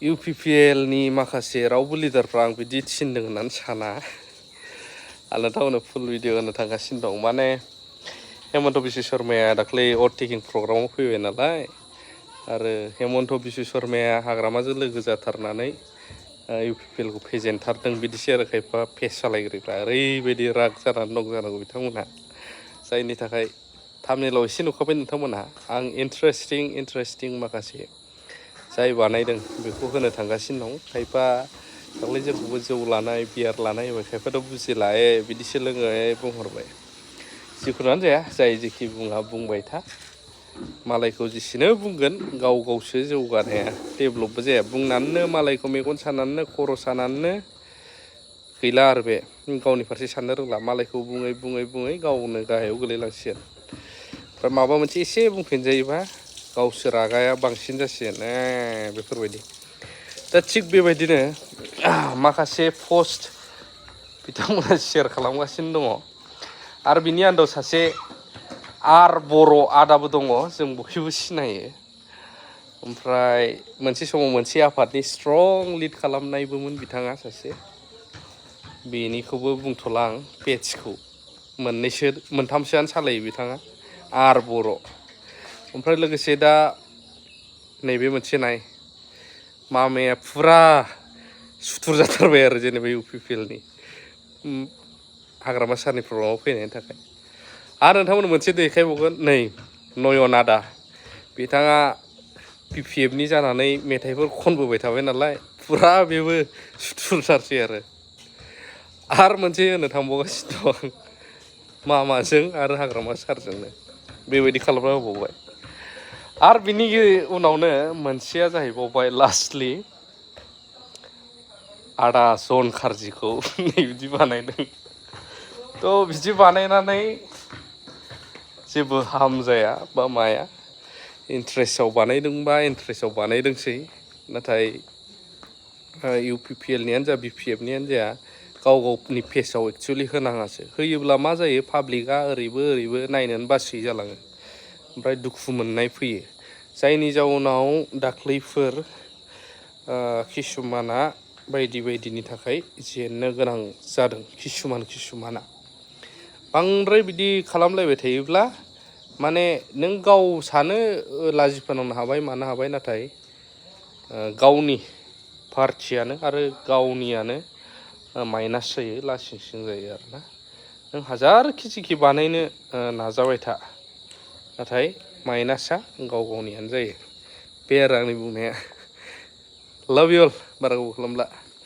UPPL नि माखासे रावबो लिडारफ्रा आं बिदि थिनदों होननानै साना आं नोंथांमोननो फुल भिडिअ होनो थांगासिनो दं माने हेमन्त बिश्व शर्माया दाख्लै अट टेकिं प्रग्रामाव फैबाय नालाय आरो हेमन्त बिश्व शर्माया हाग्रामाजों लोगो जाथारनानै UPPL खौ फेजेनथारदों बिदिसो आरो खायफा पेज सालायगिरिफ्रा ओरैबायदि राग जानानै दं जानांगौ बिथांमोनहा जायनि थाखाय थाम्बनेइलाव एसे नुखाबाय नोंथांमोनहा आं इन्टारेस्टिं माखासे जाय बानायदों बेखौ होनो थांगासिनो दं खायफा दाख्लै जोंखौबो जौ लानाय बियार लानाय होबाय खायफाथ' बुजिला बिदिसो लोङो बुंहरबाय जिखुनुआनो जाया जाय जेखि बुङा बुंबाय था मालायखौ जेसेनो बुंगोन गावसो जौगानाया डेभेलपबो जाया बुंनानैनो मालायखौ मेगन सानानैनो खर' सानानैनो गैला आरो बे गावनि फारसे साननो रोंला मालायखौ बुङै गावनो गाहायाव गोलैलांसिगोन ओमफ्राय माबा मोनसे एसे बुंफिनजायोबा गावसो रागाया बांसिन जासिगोन बेफोरबायदि दा थिग बेबायदिनो माखासे पस्ट बिथांमोना शेयार खालामगासिनो दङ आरो बिनि आन्दोआव सासे बर' आदाबो दङ जों बयबो सिनायो ओमफ्राय मोनसे समाव मोनसे आफादनि स्ट्रं लिड खालामनायबोमोन बिथाङा सासे बेनिखौबो बुंथ'ला आं पेजखौ मोनथामसोआनो सालायो बिथाङा बर' ओमफ्राय लोगोसे दा नैबे मोनसे नाय मामाया फुरा सुथुर जाथारबाय आरो जेनेबा UPPL नि हाग्रामा सारनि प्रग्रामाव फैनायनि थाखाय आरो नोंथांमोन मोनसे देखायबावगोन नै नयन आदा बिथाङा PPF नि जानानै मेथाइफोर खनबोबाय थाबाय नालाय फुरा बेबो सुथुरथारसै आरो मोनसे होनो थांबावगासिनो दं मामाजों आरो हाग्रामा सारजोंनो बेबायदि खालामना होबावबाय आरो बिनि उनावनो मोनसेया जाहैबावबाय लास्टलि आदा जन खारजिखौ नै बिदि बानायदों थ' बिदि बानायनानै जेबो हार्म जाया बा माया इन्ट्रेस्टआव बानायदोंबा इन्ट्रेस्टआव बानायदोंसै नाथाय UPPL नियानो जा BPF नियानो जा गावनि पेजआव एक्सुवेलि होनाङासो होयोब्ला मा जायो पाब्लिकआ ओरैबो नायनोनो बासै जालाङो ओमफ्राय दुखु मोननाय फैयो जायनि जाउनाव दाख्लैफोर किसुमाना बायदिनि थाखाय जेननो गोनां जादों किसुमाना बांद्राय बिदि खालामलायबाय थायोब्ला माने नों गाव सानो लाजि फोनांनो हाबाय मानो हाबाय नाथाय गावनि पार्टियानो आरो गावनियानो माइनास जायो लासिंसिं जायो आरोना नों हाजारखि जेखि बानायनो नाजाबाय था नाथाय माइनासआ गावनियानो जायो बे आरो आंनि बुंनाया लाभ इउ अल बारा गोबाव खालामला